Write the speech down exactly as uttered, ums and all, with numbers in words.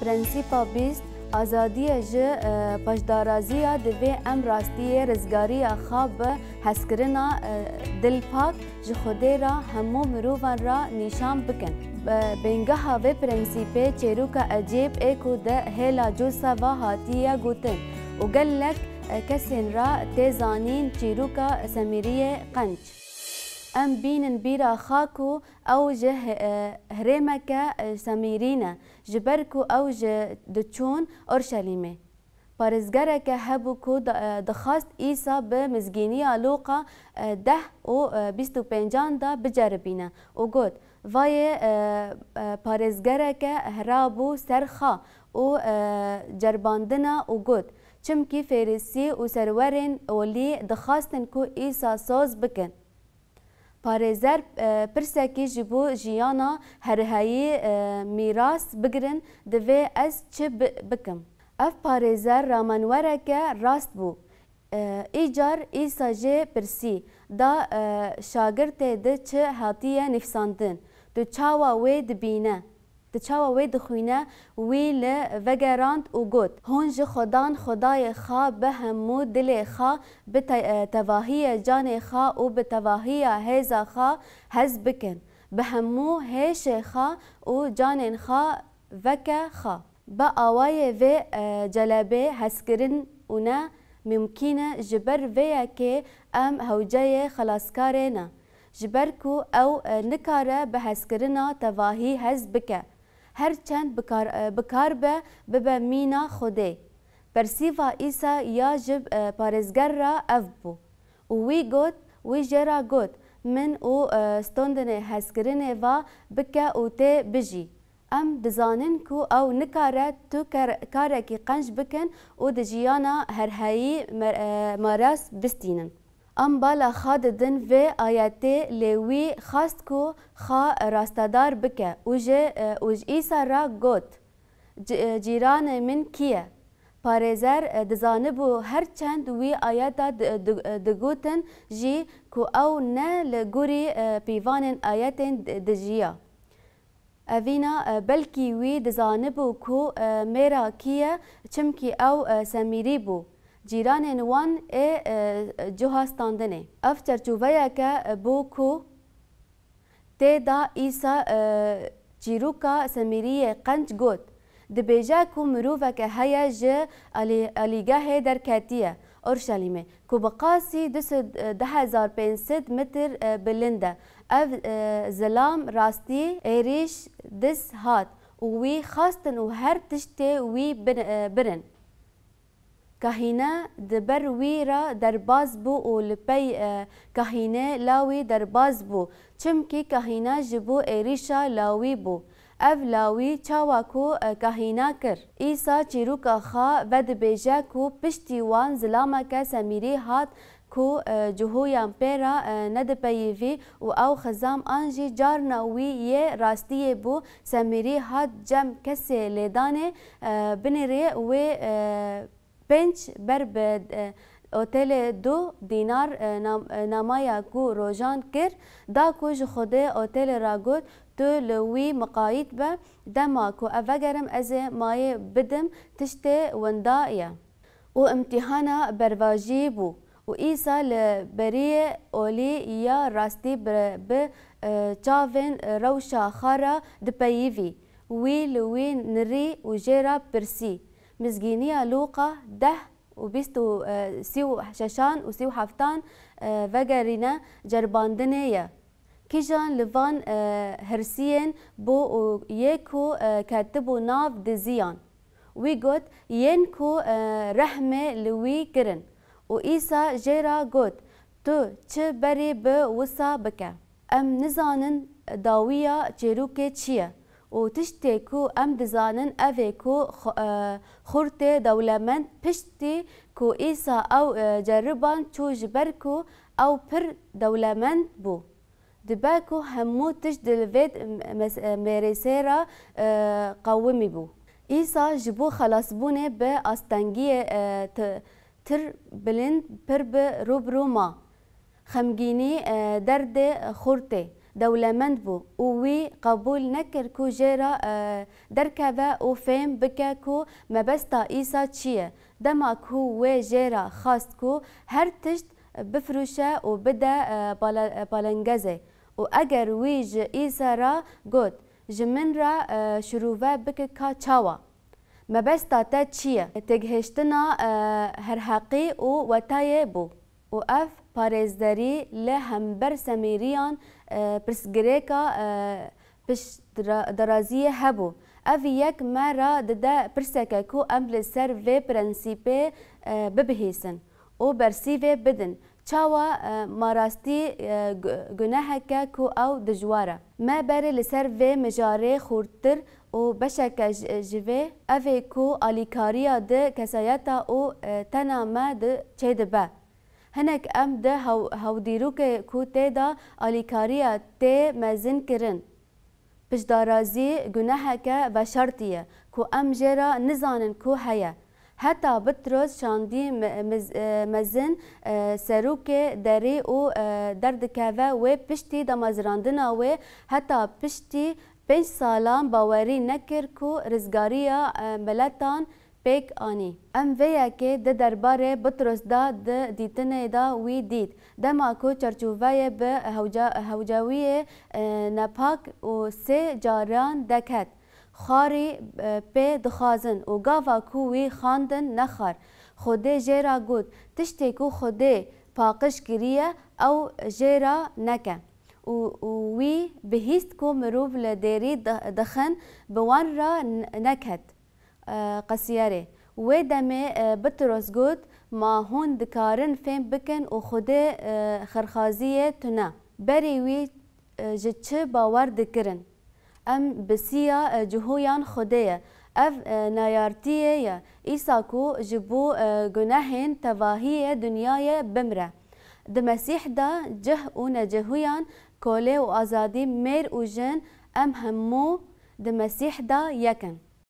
Prensîpa bîst, azadiye ji, e, paşdaraziya divê em rastiyê rizgariya xwe bi hezkirina, e, dilpak ji Xwedê re hemû mirovan re nîşan bikin. Bi-, bingeha vê prensîpê çêroka ecêb ê ku di hêla Cosefa hatiye gotin û gelek, e, kesên re tê zanîn çîroka Semîriyê qenc. Em bînin bîra xwe ku ew ji he-, e, herêmeke, e, Semîrî ne, ji ber ku ew ji diçûn Orşelîmê. Parêzgereke hebû ku da-, e, dixwast Îsa bi mizgîniya Lûqa, e, deh û, e, bîst û pêncan de biceribîne û got, Vayê, e, e, parêzgereke herabû ser xwe û, e, ceribandina û got, Çimkî Fêrîsî û serwerên olî dixwastin ku Îsa soz bikin. Parêzer, e, pirsekî ji bo jiyana herheyî, e, mîras bigirin, divê ez çi bi-, bikim? Ev parêzer ramenwereke rast bû. E, îcar Îsa jê pirsî, da, e, şagirtê di çi hatiye nivîsandin? Tu çawa wê dibîne? Di çawa wê dixwîne, wî li vegerand û got, Hûn ji Xudan Xwedayê xwe bi hemû dilê xwe, bi te-, e, tevahiyê canê xwe û bi tevahiya hêza xwe hez bikin, bi hemû hêşê xwe û canên xwe veke xwe. Bi awayê vê, e, celebê hezkirin û ne mimkîn e, ji ber vê yekê em hewceyê Xelaskarê ne. Ji ber ku ew, e, nikare bi hezkirina tevahî hez bike, her çend bikar, e, bikar be, bibe mîna Xwedê. Persîva Îsa ya ji, e, parêzger re ev bû. Û wî got, wî jê re got, Min û, e, standinê hezkirinê va bike û tê bijî. Em dizanin ku ew nikare tu ker-, karekî qenc bikin û di jiyana herheyî mer-, e, maras bistînin. Em bala xwe didin vê ayetê, lê wî xwest ku xwe rastedar bike û ji, e, û ji Îsa re got, "Ci-, e, cîranê min kî ye?" Parêzer, e, dizanibû her çend wî ayeta di-, di-, digotin jî ku ew ne li gorî, e, pîvanên ayetên di-, dijiya. Evîna, e, belkî wî dizanibû ku, e, mêra kî ye, çimkî ew, e, Semîrî bû. Cîranên wan ê, e, cuha standinê. Ev çerçoveyeke, e, bû ku tê de Îsa, e, çîroka Semîriyê qenc got. Dibêje ku miroveke heye ji alî-, alîgehê derketiye Orşelîmê, ku bi qasî du sed, du hezar pênc sed metr, e, bilind e. Ev, e, zilam rastî êrîş dest hat û wî xwestin û her tiştê wî bin-, e, birin. Kahîne di ber wî re derbas bû û li pey, e, kahînê lawî derbas bû, çimkî kahîne ji bo êrîşa lawî bû. Ev lawî çawa ku, e, kahîna kir? Îsa çîroka xwe vedibêje ku piştî wan zilameke Semîrî hat ku, e, cuhûyan pê re, e, nedipeyivî û ew xizam an jî carna wî yê rastiyê bû, Semîrî hat cem kesê lêdanê, e, binêrê wê, e, pênc ber bi, e, otelê du dînar, e, nam-, e, namaya ku rojan kir, da ku ji Xwedê otelê re got, Tu li wî miqayît be, dema ku ev vegerim ez ê mayê bidim, tiştê winda ye. Û îmtîhana bervajî bû. Û Îsa li beriyê olî ya rastî bi, bi, e, çavên rewşa xwe re dipeyivî. Wî li wî nirî û jê re pirsî. Mizgîniya Lûqa deh û bîst û, e, sî û şeşan û sî û heftan, e, vegerîne ceribandinê ye. Kîjan li van, e, hirsiyên bû û yê ku, e, ketibû nav diziyan? Wî got, Yên ku, e, rehmê li wî kirin. Û Îsa jê re got, Tu çi berî bi wisa bike. Em nizanin dawiya çêrokê çi ye û tiştê ku em dizanin ev ê ku xu-, e, xurtê dewlemend piştî ku Îsa ew, e, ceriband çû ji ber ku ew pir dewlemend bû. Dibe ku hemû tişt di vê mes-, mêrêsê re, e, qewimî bû. Îsa ji bo xelasbûnê bi astengiyê, e, ti-, tir bilind pir bi rû bi rû ma. Xemgînî, e, derdê xurtê. dewlemend bû û wî qebûl nekir ku jê re, e, derkeve û fêm bike ku mebesta Îsa çi ye. Dema ku wê jê re xwest ku her tişt bifirûşe û bide, e, pale-, e, palengezê û eger wî ji Îsa re got, ji min re, e, şirove bike ka çawa? Mebesta te çi ye? Têgihiştina, e, herheqî û wetayê bû. Û ev parêzderî li hember Semîriyan, e, pirsgirêka, e, piştdiraziyê hebû. Ev yek me re dide pirseke ku em li ser vê prensîpê, e, bibihîsin û bersîvê bidin. Çawa, e, ma rastî, e, gu-, guneheke ku ew dijwar e? Me berê li ser vê mijarê xurttir û beşeke ji, ji vê, ev ê ku alîkariya di kesayeta û, e, tena me di çêdibe. Hinek em di hew-, hewdîrokê ku tê de alîkariya tê mezin kirin. Piştdarazî guneheke veşartî ye ku em jê re nizanin ku heye. Heta Bitros şandî me-, mez-, e, mezin, e, serokê derî û, e, derdikeve wê piştî damezrandina wê heta piştî pênc salan bawerî nekir ku rizgariya, e, miletan pêk anî. Em vê yekê di derbarê Bitros de di dîtinê de wî dît. Dema ku çarçoveyê bi hewca-, hewcawiyê, e, nepak û sê caran deket, xwarî, e, pê dixwazin û gava ku wî xwendin nexwar. Xwedê jê re got, tiştê ku Xwedê paqij kiriye, ew jê re neke. Û, û wî bihîst ku mirov li dêrî di-, dixin, bi wan re n-, neket. E, qesiyerê. Wê demê, e, Bitros got, ma hûn dikarin fêm bikin û Xwedê, e, xêrxwaziyê tune. Berî wî, e, ji çi bawer dikirin? Em bi siya, e, cihûyan Xwedê ye. Ev, e, neyartiyê ye. Îsa ku ji bo, e, gunehên tevahiyê dinyayê bimre. Di Mesîh de cih û necihûyan, kolê û azadî, mêr û jin, em hemû di Mesîh de yek in.